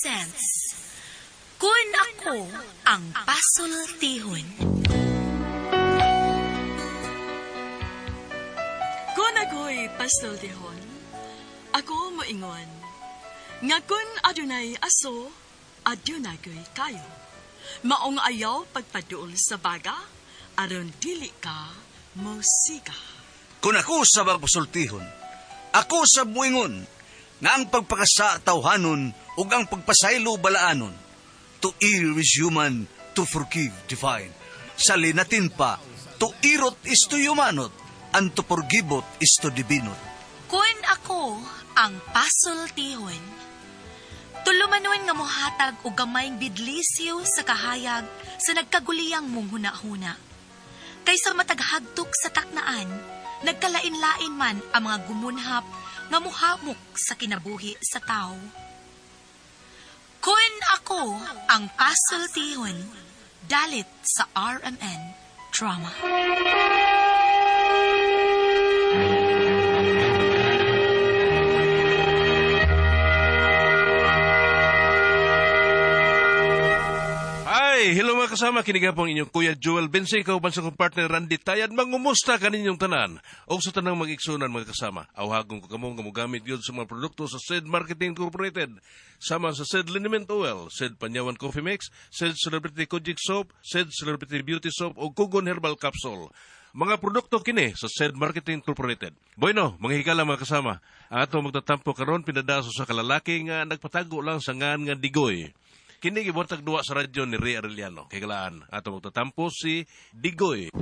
presents Kun Ako Ang Pasultihon. Kung ako'y pasultihon, ako moingon, nga kun adunay aso, adunay ko'y kayo. Maong ayaw pagpaduol sa baga, aron dili ka mosiga. Kung ako sa magpasultihon, ako sa buingon, nga ang pagpakasa tawhanon ug ang pagpasaylo balaanon. To err is human, to forgive divine. Sa linatin pa, to irot is to humanot, and to forgivot is to divinot. Kun ako ang pasultihon. Tulumanon nga mohatag og gamayng bidlisyo sa kahayag sa nagkaguliyang mong hunahuna. Kaysa mataghagtok sa taknaan, nagkalain-lain man ang mga gumunhap nga muhamok sa kinabuhi sa tao. Kun ako ang pasultihon, dalit sa RMN Drama. Hi! Hello mga kasama, kiniga po ang inyong Kuya Joel Bense, kauban sa kong partner Randy Tayad, mangumusta kaninyong tanan. O sa tanang mag-iksunan mga kasama, awhagon ko kamo nga mogamit yun sa mga produkto sa SED Marketing Incorporated, sama sa SED Liniment Oil, SED Panyawan Coffee Mix, SED Celebrity Kojic Soap, SED Celebrity Beauty Soap o Kugon Herbal Capsule. Mga produkto kini sa SED Marketing Incorporated. Bueno, mga higala mga kasama, ang ato magtatampo karon pinadaso sa kalalaki nga nagpatago lang sa ngan nga Digoy. Kini gibuhatag duwa sa radyo ni Ray Arellano. Kay galaan, ato magtatampo si Digoy.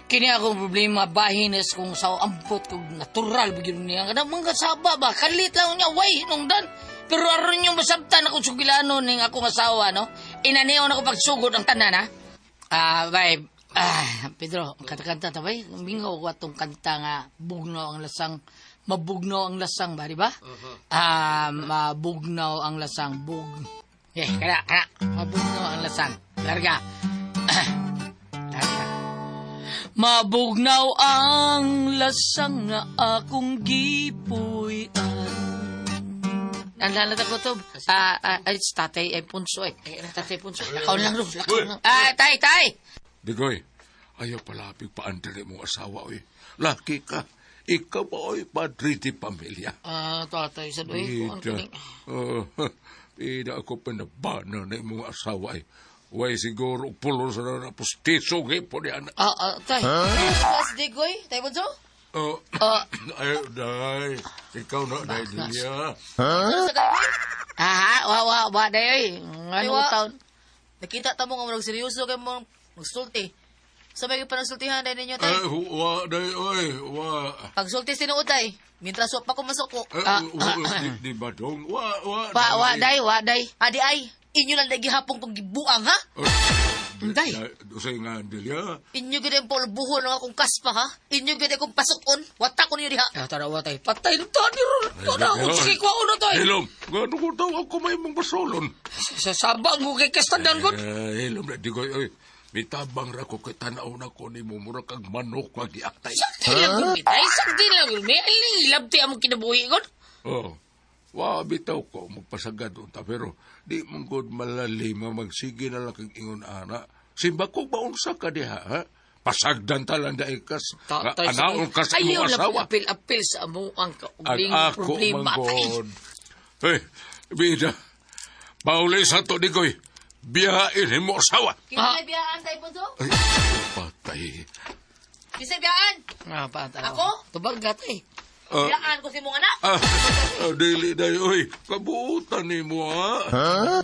Kini akong problema bahines kung sa ampot kog natural bigyan niya. Kada mga saba ba kalit lang niya way hinungdan. Pero aron yung masabtan ako sugilano ning akong asawa no. Inaniyon ako pagsugod ang tanan ha. Ah, bay. Ah, Pedro, ang kanta-kanta ta bay. Mingaw ko atong kanta nga bugnaw ang lasang, mabugnaw ang lasang ba, di ba? Ah, mabugnaw ang lasang bug. Eh, kana kana mabugnaw ang lasang. Larga. Larga. Mabugnaw ang lasang nga akong gipuy-an. Naalala ko to. Ah, ah, ay, si tatay ay punso eh. Tatay punso. Lakaw lang, Ro. Lakaw lang. Ah, tay, tay! Digoy, ayaw palapig paandali mong asawa, oy. Laki ka. Ikaw ba, oy, padre di pamilya. Ah, tatay, sa doy. Ida, oh, ida ako pinabana na imong asawa, ay. Way siguro pulo sa na pustiso po ni anak. Ah, ah, tay. Mas Digoy, tayo bunso? Oh, Ah. ay, day. Ikaw na, day, Delia. Sa gabi? Ah, wa, wa, wa, day, oy. Ano Ay, wa. taon? Nakita ta mo nga murag seryoso kay mo magsulti. Sa may panagsultihan day ninyo tay. Ay, wa, day, oy, wa. Pagsulti sinuod tay. Mintras wa pa ko masuko. Eh, Ah, wa, di ba dong? Wa, wa, Wa, wa, day, wa, day. Adi ay, inyo lang day gihapon kong gibuang ha. Day. Usay nga, Delia. Inyo gyud ang polbuhon ng akong kaspa ha. Inyo gyud akong pasukon. Wata ko ninyo diha. Ah, tara, wa, tay. Patay na tayo, ron. Tara, sige, kuha na, tay. Hilom, gano'n ko daw ako may mong basolon. Sa sabang ko kay kastandan ko. Eh, hilom na, Digoy, oy. Mitabang ra ko kay tanaw na ko ni mo, mura kag manok kag giaktay. Sakti lang gud, tay. Sakti lang gud. May alilabti among kinabuhi ko. Oh. Wa bitaw ko magpasagad unta pero di mong good malalim nga magsige na lang kag ingon ana. Simba ko ba unsa ka diha ha? Pasagdan ta lang dai kas. Nga Tatay, Anaon kas ayaw imong lang asawa. apil-apil sa amo ang Ang kaubling ako problema. Tay. manggod. Hey, bida. Pauli sa to Digoy. Biyain mo asawa. Kinsa biyaan tay bunso? Ay, patay. Kinsa biyaan? Ah, patay. Ako? Tubag ka, tay. Ah, Biyaan ko si mong anak. ah, ah, dili day oy. Kabuutan nimo ha.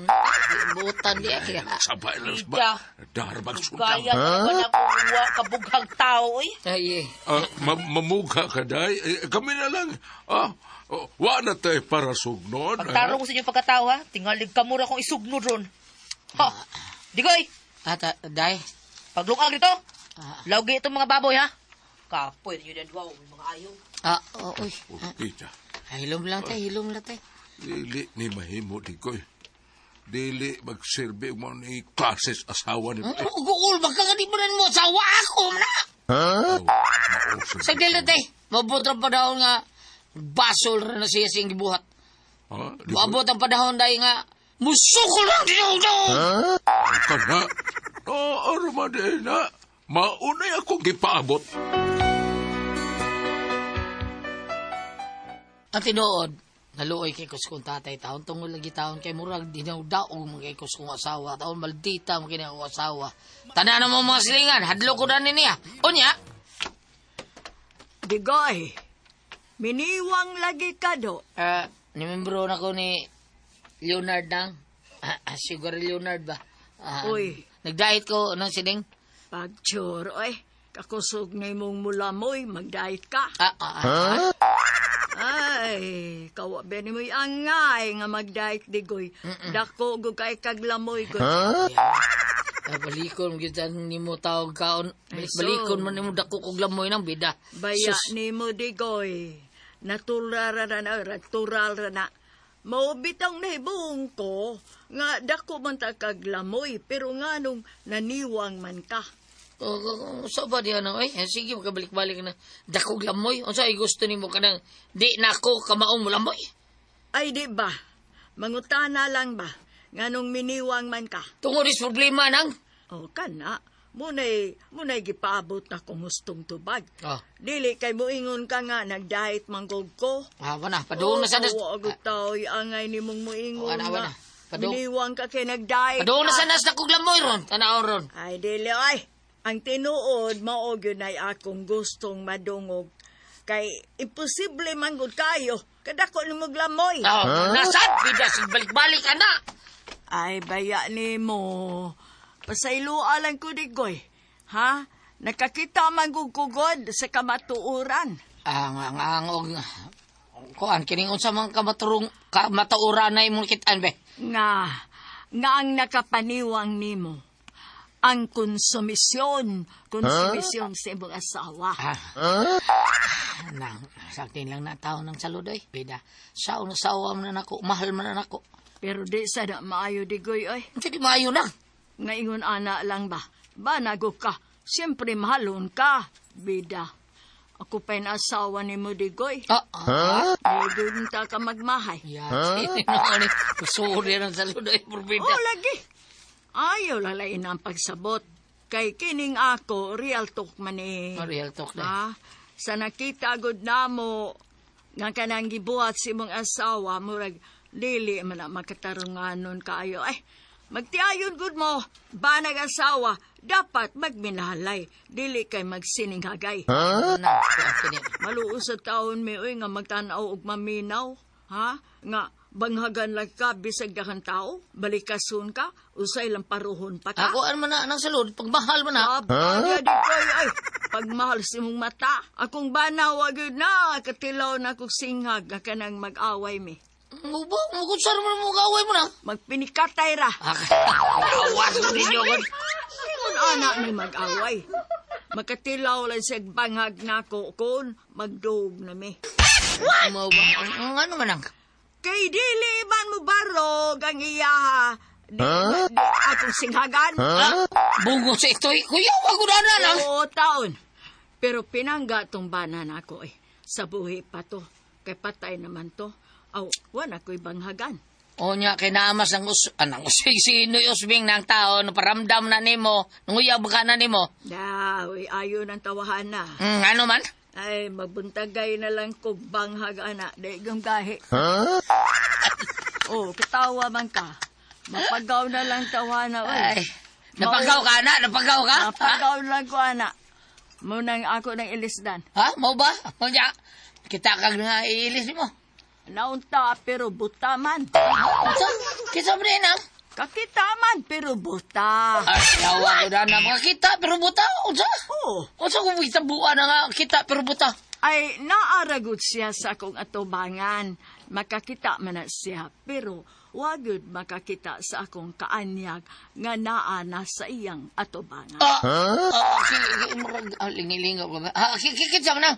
Butan di ay. Sabay lang Ida. ba? Darbag sundang. Kaya ka ba na kung wa kabughang tao oy? Ay, eh. Ah, mamugha ka, day. Eh, kami na lang. Ah, oh, wa na tayo para sugnon. Pagtarong ko sa inyong pagkatao ha. Tingalig ka mura kong isugnod ron. Ha. Digoy, Ah, day. paglungag dito. Ah. Lawgi itong mga baboy ha. Kapoy ninyo din wow, mga ayaw. Ah, oh, uy. Oh, Pita. Ay, hilom lang, tay. Hilom lang, tay. Dili ni mahimo digoy. Dili magserbi mo ni klases asawa ni. Guul ba ka nga di mo na mo asawa ako na? Huh? Sa dili tay, mabot ang panahon nga basol ra na siya siyang gibuhat. Ha? Di ba? Maabot ang panahon dahil nga musukol lang dinugdog. Ka na. Oo, oh, na. Maunay akong gipaabot. Ang tinuod, naluoy kay kus kong tatay taon tungod lagi taon kay murag dinawdaog mo kay kus kong asawa taon maldita mo kini akong asawa. Tanan na mo mga silingan, hadlo ko na niya. Unya, Digoy, miniwang lagi ka do. Nimembro na ko ni Leonard nang. Siguro Leonard ba? Uy. Nagdiet ko ng sining. Pagtsur, oy. Kakusog na imong mulamoy, mag-diet ka. Ay, kawa ba ni mo'y angay nga mag-diet, Digoy. Dako, gug kay kaglamoy ko. Balikon gyud ang nimo tawag kaon. Ay, so. Balikon man nimo dako kog lamoy nang bida. Baya Sus. nimo, Digoy. Natural ra na, natural ra na. Mao bitang nahibong ko nga dako man ta kaglamoy pero nga nung naniwang man ka. Sa ba diyan na, oy? Sige, makabalik-balik na. Dako og lamoy. Unsa ay gusto nimo kanang di nako kamaong mulamoy? Ay di ba? Mangutana lang ba nganong miniwang man ka? Tungod is problema nang. O kana, munay gipaabot na kung gustong tubag. Ah. Dili kay moingon ka nga nagdiet manggog ko. Ah, wana, padung na sa Oh, agud taoy angay nimong moingon Oh, ana, nga. wana. Padung. Miniwang ka kay nagdiet. Padung na ka. sa nas dako og lamoy ron. Tanaw ron. Ay dili ay. Ang tinuod mao gyud ay akong gustong madungog. Kay imposible man gud kayo kadako nimo glamoy. Ah, nasad bida sig balik-balik ana. Ay baya nimo. Pasayloa lang ko digoy. Ha? Nakakita man gud ko god sa kamatuoran. Ang og kuan kining unsa man kamaturong kamatuoran na imong kit-an be. Nga nga ang nakapaniwang nimo ang konsumisyon, konsumisyon sa imong asawa. Ah. Nang saktin lang na tao ng saludoy. Bida, sa una sawa man na nako, mahal man na nako. Pero di sa na maayo digoy oy. Unsa di maayo na? Nga ingon ana lang ba? Banago ka. Siyempre mahalon ka, bida. Ako pa'y asawa ni mo digoy. Ah, ah. Medyo ta ka magmahay. Ya, huh? Ni kusuri ng saludoy por bida. Oh, lagi. Ayaw lalain ang pagsabot. Kay kining ako, real talk man eh. Oh, real talk na. Ha? Sa nakita gud namo nga kanang gibuhat si imong asawa, murag dili man na makatarunganon kaayo. Ay, magtiayon gud mo, banag asawa, dapat magminahalay, dili kay magsininghagay. Na, kuan kini. Maluos sa taon mi oy nga magtan-aw og maminaw, ha? Nga banghagan lang ka bisag daghang tao, balikason ka, usay lang paruhon pa ka. Ako an man na nang salud, pagmahal man na. Huh? Di koy, ay, pagmahal sa imong mata. Akong bana, wag yun na, katilaw na akong singhag, nga kanang mag-away mi. Mubo, mukutsar mo na mo gaway mo na. Magpinikatay ra. Ah, awas ko ninyo kon. Ingon anak mi mag-away. Makatilaw lang siya bangag nako kon magdog na mi. Mo ba? Ang ano man ang? Kay dili man mo barog ang iyaha. Di, di akong singhagan. Huh? Bungo sa itoy, kuya, wag ko na na. Oo, taon. Pero pinangga tong bana nako eh. Sa buhi pa to. Kay patay naman to. Aw, wala ko'y banghagan. O nya kay naamas ang us anang usig si Inoy Usbing ng tao no paramdam na nimo, nanguyab ka na nimo. Da, uy, ayo ng tawahan na. Ano man? Ay, magbuntagay na lang kog banghag, ana. Di gahi. Oh, katawa man ka. Mapagaw na lang tawana, oy. Ay, napagaw ka na, napagaw ka? Mapagaw lang ko, ana. Munang ako ng ilisdan. Ha? Mo ba? O nya, kita kag nga iilis mo. Naunta, pero buta man. Unsa? Kinsa man din, ha? Kakita man, pero buta. Ay, yawa ko na na makakita, pero buta. Unsa? Oo. Unsa kung kita buwan na nga kita, pero buta. Ay, naaragot siya sa akong atubangan. Makakita man na siya, pero wagud makakita sa akong kaanyag nga naa na sa iyang atubangan. Murag, lingi-lingaw ka ba? Kinsa man na?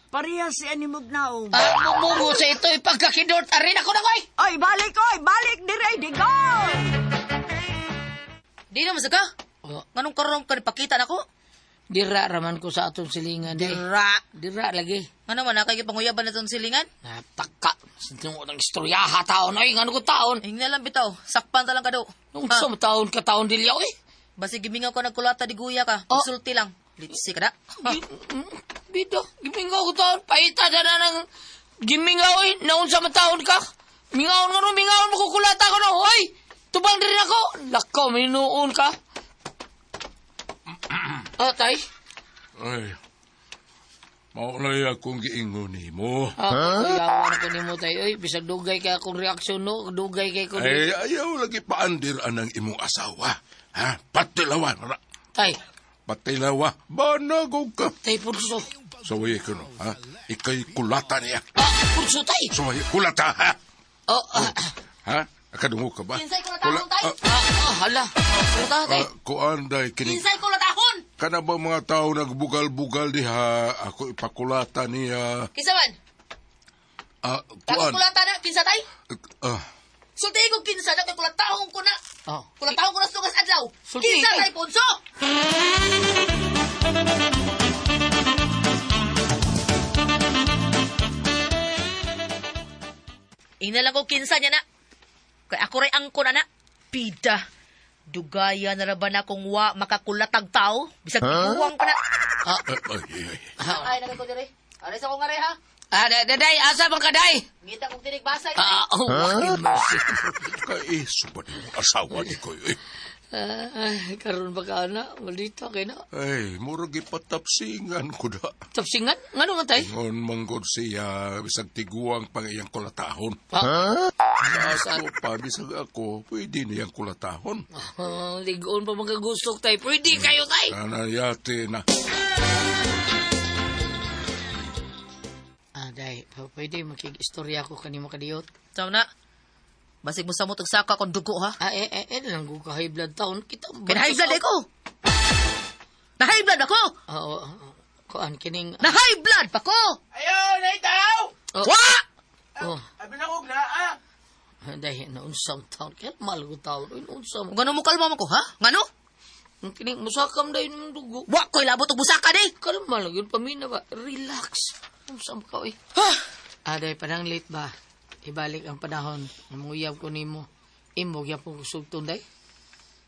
Parehas siya ni Mugnaong. Ah, mumugo sa ito, ipagkakidort. Arin ako na koy! Ay, balik oy, balik dire, digoy! Di na masaka. Oh. Nganong karon ka nipakita nako? Dira raman ko sa atong silingan. Di. Dira. Dira lagi. Ngano man nakay gipanguyaban na tong silingan? Napaka. Sinunod ang istoryaha taon. Ay, ngano ko taon. Hingna lang bitaw, sakpan ta lang ka do. Nung sa taon ka taon dilyaw eh. Basig gimingaw ka nagkulata di guya ka. Oh. Sulti lang. Litsi ka na. Bida, gimingaw ko taon. Paita na na ng gimingaw eh. Naon sa taon ka. Mingaon nga no, mingaon mo kukulata ko no. Hoy, tubang din ako. Lakaw, minuon ka. Ah, tay. Ay. Maunay akong giingon nimo. Ah, huh? ko nimo tay. Oy, bisag dugay kay akong reaksyon no, dugay kay ko. Ay, ayaw lagi paandir anang imong asawa. Ha? Patilawa. Ra. Tay, Patilawa. Banagog ka. tay pulso. Sawaye ko no, ha? Ikay kulata niya. Ah, pulso tay. Sawaye kulata, ha? Oh, ah, Ha? Nakadungog ka ba? Kinsay kulatahon, tay? ah, hala. Pulso tay. Kuan day kini. Kinsay kulatahon? Kana ba mga tao nagbugal-bugal diha ako ipakulata niya. Kinsa man? Ah, Ako kuan. kulata na, kinsa tay? Ah, Sulti ko kinsa na kay kulatahon ko na. Oh. Kulatahon ko na sugas adlaw. Sulti, Kinsa tay. tay punso? Ingna lang ko kinsa niya na. Kay ako ray angko na na. Pida. Dugaya na ra ba na kung wa makakulatag tao? Bisag huh? pa na. ay, ay, ay. Ay, nagay ko dire. Aray sa ko nga re ha. Ah, daday, asa man ka day? Ngita kong tinig basa. Ah, oh, huh? Mercy. Kaiso ba niyong asawa ni ko? Eh? Ay, karon ba ka na? Maldita kay na. Ay, murag ipatapsingan ko da. Tapsingan? Ngano man tay? Ngon manggod siya, bisag tiguang pang iyang kulatahon. Ah, Sa ako pa, bisag ako, pwede niyang kulatahon. ah, ligoon pa magkagustok tay. Pwede kayo tay. Nanayate na. Ah, day, pwede makig-istorya ko kanimo kadiyot. Tama na. Basig mo sa mo tagsaka kong dugo ha. Ah, eh, lang ko ka high blood taon. Kita, Kaya high blood ko. Na high blood ako. Ah, oo, oo. Kuan, kining... Na high blood pa ko. Ayaw, naitaw! Oh, Wa! oh. Abi na kog na, ah! Day, naunsam taon. Kaya mahal ko taon. Uy, naunsam. Ngano mo kalma mo ko ha? Ngano? Ang kining, musakam day ng dugo. Wa ko'y labot og busaka di. Kalma lang yun, pamina ba? Relax. Naunsam ka, uy. Aday, panang late ba? Ibalik ang panahon. Namuyab ko nimo. Imo, gyapon ko sugton, day.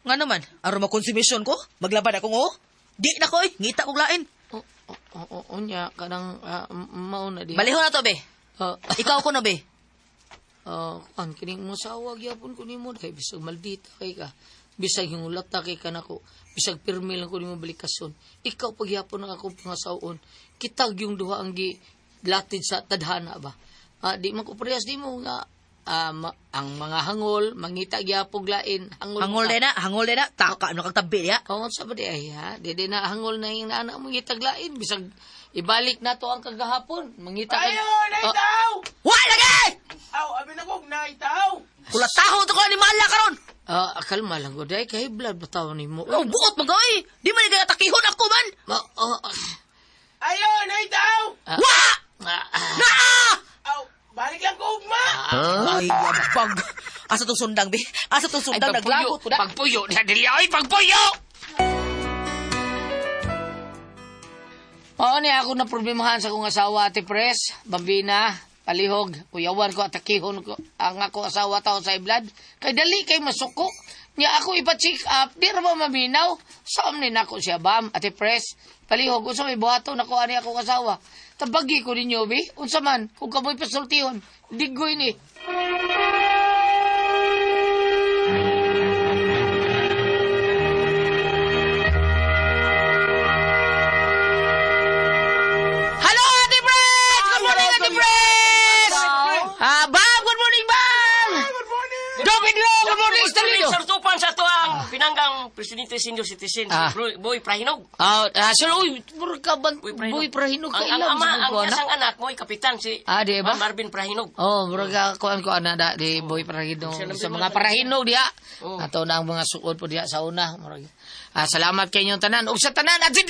Ngano man? Aron makonsumisyon ko? Maglaban ako ngo? Di na ko eh. Ngita kog lain. O, o, o, o, unya, kanang mauna di. Balihon na to be. Ah, Ikaw ko no be. Ang kining musawa gyapon ko nimo dahil bisag maldita kay ka. Bisag hingulata kay ka nako. Bisag pirmi lang ko nimo balikason. Ikaw pagyapon ang akong pangasaon. Kitag yung duha ang gi latid sa tadhana ba. Ah, di man ko parehas di mo nga ang mga hangol mangita gyapon lain hangol. Hangol ka. din na, hangol din na. Taka no kag tabi ya. Oo, sa ba di ay ha? Di di na hangol na yung anak mangita lain bisag ibalik na to ang kagahapon. Mangita ka. Ayaw, naitaw! Wa lagi! Aw, abi na kog naitaw! Kulatahon to ko ni Mala karon. Ah, kalma lang ko dai kay blood ba taon nimo? Oh, buot man gay. Di man kay atakihon ako man. Ma, oh, ah, Ayaw, naitaw! Wa! ah, ah, Naa! Aw, balik lang ko ugma! Ay, yabag. Asa tong sundang, be? Asa tong Ay, sundang? pagpuyo, Naglagot ko na. pagpuyo, na dili, ay, pagpuyo! Oo, ni ako na problemahan sa akong asawa, Ate Pres, Bambina, Palihog, kuyawan ko, atakihon ko, ang ako asawa taon sa iblad. Kay dali kay masuko. Nya ako ipa-check up, di ra ba maminaw? Saan ni nako siya, bam, Ate Pres, Palihog, unsa may buhaton nako ani akong asawa. Tabagi ko ninyo, bi, unsa man, kung kamoy pasultihon, digoy ni. Hello, Ate Pres! Good morning, Ate Pres! Ah, Bam! Good morning, Bam! Good morning! Don Pedro! Good morning, Estelino! Sir Tupan sa to ang pinanggang presidente senior citizen Ah. si Boy Prahinog. Ah, sir, uy, mura ka ba? Boy Prahinog. Boy, Prahinog, Ang, ang kailan ama, sa ang kuwan, isang anak mo ay kapitan si Ah, di ba? Marvin Prahinog. Oh, mura ka kuan ko ana da di Boy Prahinog Siya lang sa din mga mga Prahinog diha. Oh. Ato na ang mga suod po diha sa una. Murag. Ah, salamat kay inyong tanan. Ug sa tanan at din.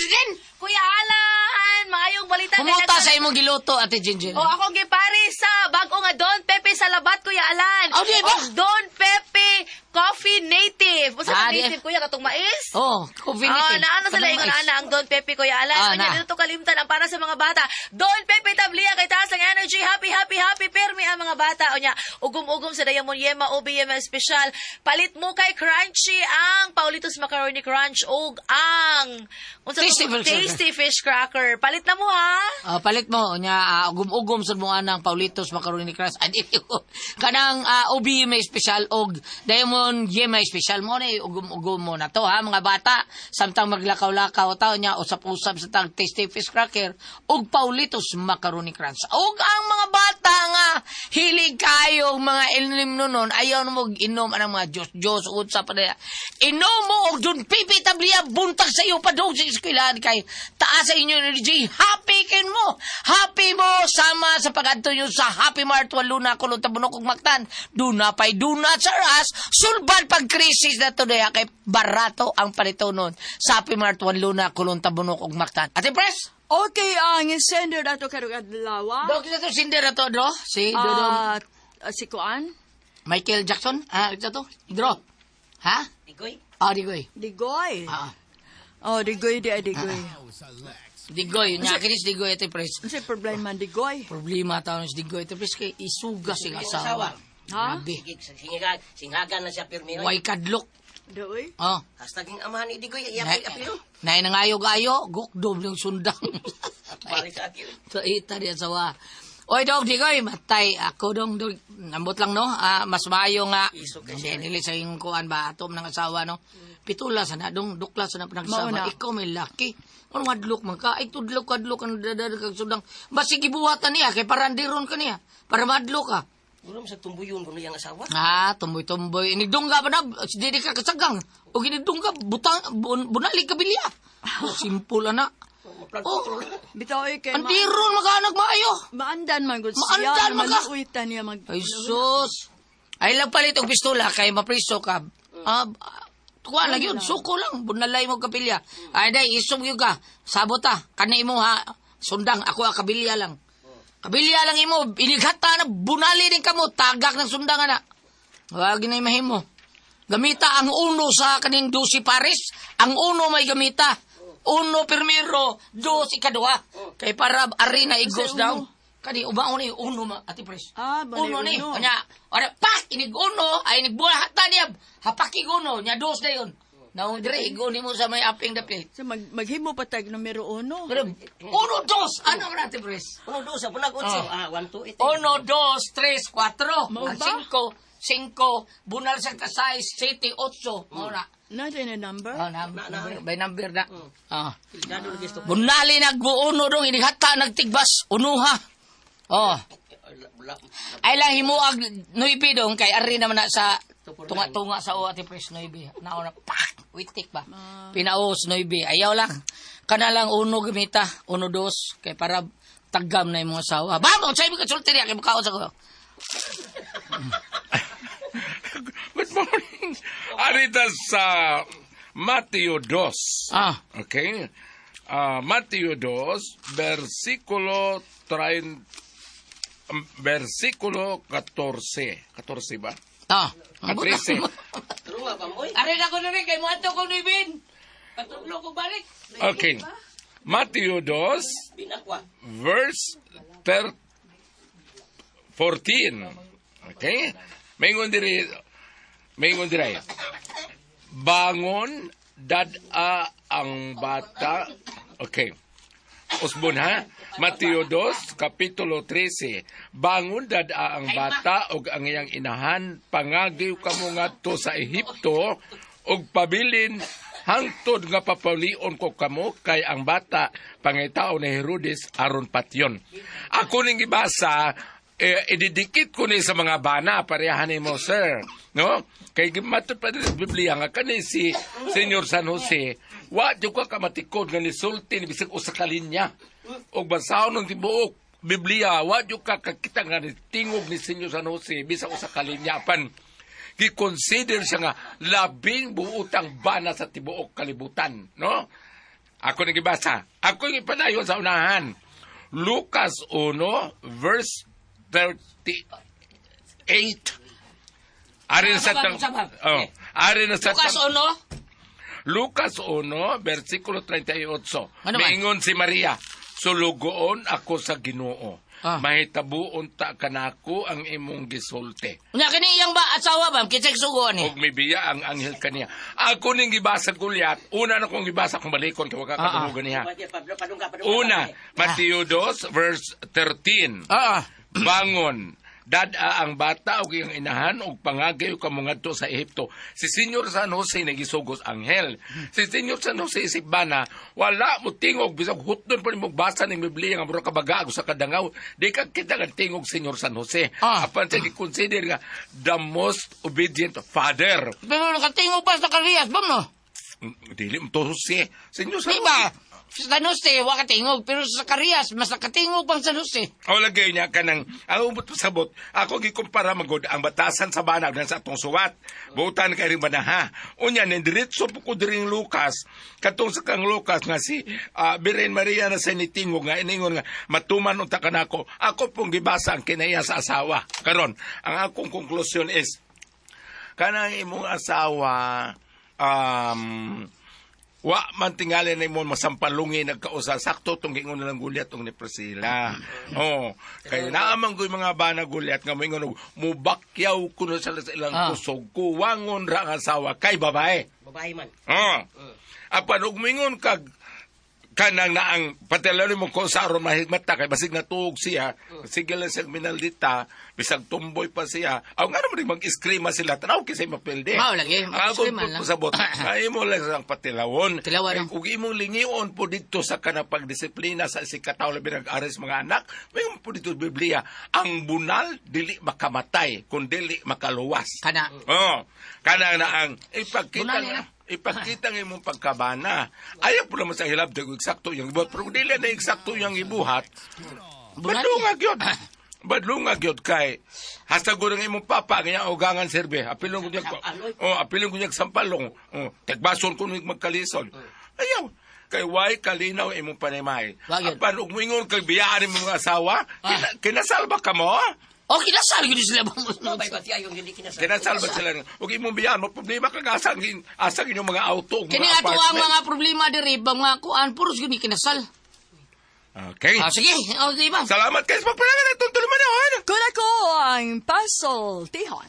Kuya Alan! Alan, maayong balita. Kay Kumuta sa imong giluto, Ate Jinjin. O akong gipari sa bago nga Don Pepe Salabat, Kuya Alan. Oh, di ba? Og Don Pepe Coffee Native. Unsa Ah, ka di- native, Kuya, katong mais? Oh, coffee Ah, native. naano sila Kanang ingon mais. ana ang Don Pepe, Kuya Alan. Ah, Unya na. dito kalimtan ang para sa mga bata. Don Pepe Tablia kay taas ang energy, happy happy happy permi ang mga bata. Unya ugom-ugom sa Diamond Yema OBM espesyal. Palit mo kay Crunchy ang Paulitos Macaroni Crunch ug ang unsa to? Tasty Fish Cracker. Tasty Fish Cracker. Palit na mo ha. Ah, palit mo nya ugom-ugom sad mo anang Paulitos Macaroni Crunch. Adi ko. Kanang OB may special og Diamond Yema special mo ni ugom-ugom mo na to ha mga bata. Samtang maglakaw-lakaw ta nya usap-usap sa tag Tasty Fish Cracker og Paulitos Macaroni Crunch. Og ang mga bata nga hilig kayo mga ilim nonon ayaw na mo inom anang mga Diyos Diyos unsa pa niya. Inom mo og dun pipi tablia buntag sa iyo padung sa eskwelahan kay taas sa inyo energy. Happy kin mo. Happy mo sama sa pagadto nyo sa Happy Mart Waluna Kulong Tabunok ug Mactan. Duna pay duna sa ras sulbad pag krisis na to diha kay barato ang palitonon sa Happy Mart Waluna Kulong Tabunok ug Mactan. Ate Pres, Okay, ang sender ato karong adlaw. Dok sa to sinder ato do si Dodong Si Kuan? Michael Jackson. Ah, ito to. Draw. Ha? Digoy. Ah, digoy. Digoy. Ah, Oh, digoy di ay digoy. Digoy. Nya kinis digoy ate Pres. Unsay problema digoy? Problema taon si digoy ate Pres kay isuga sing asawa. Ha? Grabe. Sige, singhagan, singhagan na siya pirmi. oy. Way kadlok. Doy. Oh. Hasta ging amahan ni Digoy, iya apil. Nay nangayo-gayo, gukdom yung sundang. Pare sa akin. So, ita di asawa. Oy, dog, digoy, matay. Ako dong, dog, nambot lang, no? Ah, mas maayo nga. Isog ka Hindi, siya. dili sa iyong kuan ba, atom ng asawa, no? Pitula sana, dong, dukla sana pinag-asawa. Mao na. Ikaw may laki. Ano madlok man ka? Ay, tudlok, kadlok, ang dadad kag sundang. Basi gibuhatan niya, kay parandiron ka niya. Para madlok ka. Ulam sa tumbuyon kuno yang asawa. Ah, tumboy-tumboy. Inigdungga ba na? Dili ka kasagang. O ginigdungga, butang, bunalik ka bilya. Oh, simple na. Oh, Bitaw oy kay andiron magaanak maayo. maandan man gud siya. Maandan man ka. Maluoy ta niya mag. Ay, sus. Ay lang palit og pistola kay mapriso ka. Ah, tuwa lang yun. Suko lang. Bunalay mo kapilya. Ay, day, isog yun ka. Sabot ta. Kani mo ha. Sundang. Ako ang kabilya lang. Kabilya lang imo. Inighata na. Bunali din kamo. Tagak ng sundang na. Wag na mahimo. Gamita ang uno sa kaning dusi pares. Ang uno may gamita. Uno primero, dos ikaduha. Kay para arena it goes down. Kani ubaon ni uno ma ati pres. Ah, bali uno ni. uno. Kanya, ora pak inig uno ay nigbuhat niya. Hapakig uno nya dos na yun. Naong dire igo nimo sa may aping dapit. So maghimo pa tag numero uno. Pero uno dos ano man ati pres? Uno, dos, sa punag otso. Ah, 1, 2, 8. Uno, dos, tres, cuatro. Mao Ang ba? cinco, cinco, bunal sa kasay, siete, otso. Mao na. Not in a number. Oh, number, by number na. Ah. Delikado lagi ito. Bunali nagbuuno dong inighata nagtigbas unuha. Oh. Ay lang himuag nuibi dong kay ari naman na sa tunga-tunga sa o ati pres nuibi. Nauna pak witik ba. Pinaos nuibi. Ayaw lang. Kana lang uno gamita, uno dos kay para tagam na imong asawa. Bamo sa imong kasulti niya kay mukaon sa ko. Good morning. Arita sa Mateo 2. Ah. Okay? Mateo 2, versikulo 30, versikulo 14. 14 ba? Ah. 13. Truma ba mo? Ari na ko na rin kay moadto ko nuibin. Patudlo ko balik. Okay. Mateo 2, Binakwa. verse 14. Okay? Maingon diri, maingon diri. Bangon dad-a ang bata. Okay. Usbon ha. Mateo 2, Kapitulo 13. Bangon dad-a ang bata og ang iyang inahan, pangagiw kamo ngadto sa Ehipto og pabilin hangtod nga papaulion ko kamo kay ang bata pangitao ni Herodes aron patyon. Ako ning gibasa eh, ididikit ko ni sa mga bana pareha nimo sir, no? Kay gimatod pa diri sa Biblia nga kani si Senyor San Jose wa jud ka kamatikod nga nisulti ni bisag usa ka linya og basahon ng tibuok Biblia wa jud ka kakita nga tingog ni Senyor San Jose bisag usa ka linya pan gi-consider siya nga labing buutang bana sa tibuok kalibutan, no? Ako nang gibasa. Ako yung ipadayon sa unahan. Lucas 1 verse 38. Ari na sa Sama, tang sama. Oh, ari na sa Lucas tang- 1. Lucas 1 versikulo 38. Ano man? Miingon si Maria, sulugoon ako sa Ginoo. Ah. Mahitabuon ta kanako ang imong gisulti. Unya kini iyang ba asawa ba kinsay sugo ni? Og mibiya ang anghel kaniya. Ako ning gibasa Goliath, una na kong gibasa kung balikon kay wa ka kadungogan niya. Una, Mateo 2 verse 13. Ah. Bangon, dad-a ang bata og iyang inahan og pangagay kamo ngadto sa Ehipto. Si Senyor San Jose nagisugos anghel. Si Senyor San Jose isip bana, wala mo tingog bisag hutdon pa nimo basa ning Biblia nga mura ka bagaag sa kadangaw. Di ka kita nga tingog Senyor San Jose. Ah. Apan siya gi-consider nga the most obedient father. Pero nakatingog pa sa Zacarias, bam no? Dili mo to Jose. Senyor San Di ba? Sa San Jose, wa katingog. Pero sa Zacarias, mas nakatingog pang San Jose. O lagay niya kanang ang umot pasabot ako gikumpara magod ang batasan sa banag sa atong suwat. Butan kay rin banaha. Unya nin diretso po ko diring Lucas katong sa kang Lucas nga si Biren Maria na sa nitingog nga iningon nga matuman unta kanako. Ako pong gibasa ang kinaya sa asawa. Karon ang akong konklusyon is kanang imong asawa wa man tingali na imo masampalungi nagkausa sakto tong gingon na lang gulyat tong ni Priscilla. Oh, kay naaman ko yung mga bana gulyat nga moingon og mubakyaw kuno sila sa ilang kusog kuwangon ra ang asawa kay babae. Babae man. Oh. Apan og moingon kag kanang naang patelalo mo ko sa aron mahigmata kay basig natuog siya sige lang siya minaldita bisag tumboy pa siya aw nga naman mag-iskrima sila tanaw kisay mapilde. Mao lagi, Ang akong mag-iskrima lang. pasabot ay mo lang sang patilawon. Tilawan. Kay kung imong lingion po dito sa kanang pagdisiplina sa sikataw labi nag-ares mga anak, may po dito sa Biblia, ang bunal dili makamatay kun dili makaluwas. Kana. Oh, kanang na ang ipagkita Bunal niya. ipakita ng imong pagkabana. Ayaw po naman sa hilab kung eksakto yung ibuhat. Pero kung dili na eksakto yung ibuhat, Bunal badlungag yun. Badlungag yun kay hasta ko ng imong papa nga ugangan serbe. Apilong ko niya oh, apilong ko niya sampalong. Oh, tagbason ko niya magkalisod. Ayaw. Kay way kalinaw imong panimay. Wag yun. Apan og moingon kag biyaan imong mga asawa, kinasalba ka mo? Oh, kinasal yun sila ba? Babae ba tiya yung hindi kinasal? Kinasalba sila. Ug imong biyaan mo problema kag asa asa inyong mga auto ug Kini mga ato ang apartment. mga problema diri ba mga kuan puros yun kinasal. Okay. Ah, sige, okay ba? Salamat guys. Pagpalangan na itong tuluman. Kun ako ang pasultihon.